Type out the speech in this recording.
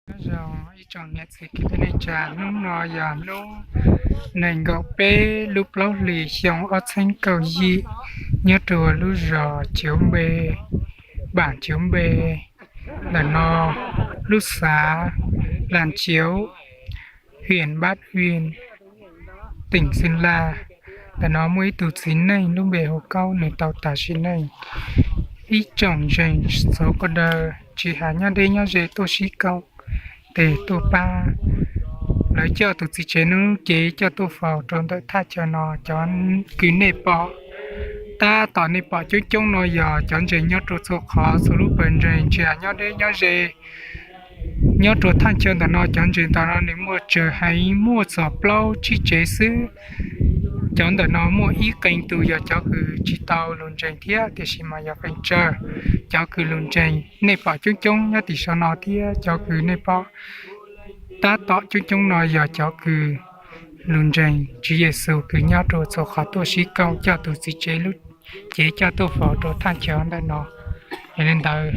Nyob zoo ib tsoom niam txiv kwv tij neej tsa, hnub no yog hnub nees nkaum peb lub plaub hlis xyoo ob txhiab kaum yim, nyob rau lub zos Ciuv Npe, bản Ciuv Npe, ntawm no lub xav Làn Chiếu, huyện Bắc Yên, tỉnh Sơn La. Ntawm no muaj ib tug txiv neej lub npe hu Kaub, nws tau tas sim neej. Ib tsoom ntseeg txhua qhov chaw, tsis hais nyob deb nyob ze, tuaj sib koom tes tuaj pab. Lawv coj tus txiv tsev lub cev coj tuaj faus rau ntawm thaj chaw no. Cov kws nej pom, tab tom nej pom coob coob no yog cov ntseeg nyob rau txhua qhov, txhua lub pawg ntseeg, tsis hais nyob deb nyob ze. Nyob rau thaj chaw ntawm no, cov ntseeg ntawm no nws muaj tsawg heev, muaj txog plaub tsib tsev xwb. Cov ntawm no muaj ib qee tus yog cov kws tsis tau lug ntseeg thiab, tiam sis mas yog qee tsawg cov kws lug ntseeg. Nej pom coob coob nyob tim saum no thiab cov kws nej pom tab tom coob coob no yog cov kws lug ntseeg Tswv Yexus kws nyob rau txhua qhov tuaj sib koom coj tus txiv tsev lub cev coj tuaj faus rau thaj chaw ntawm no. Yog li ntawd,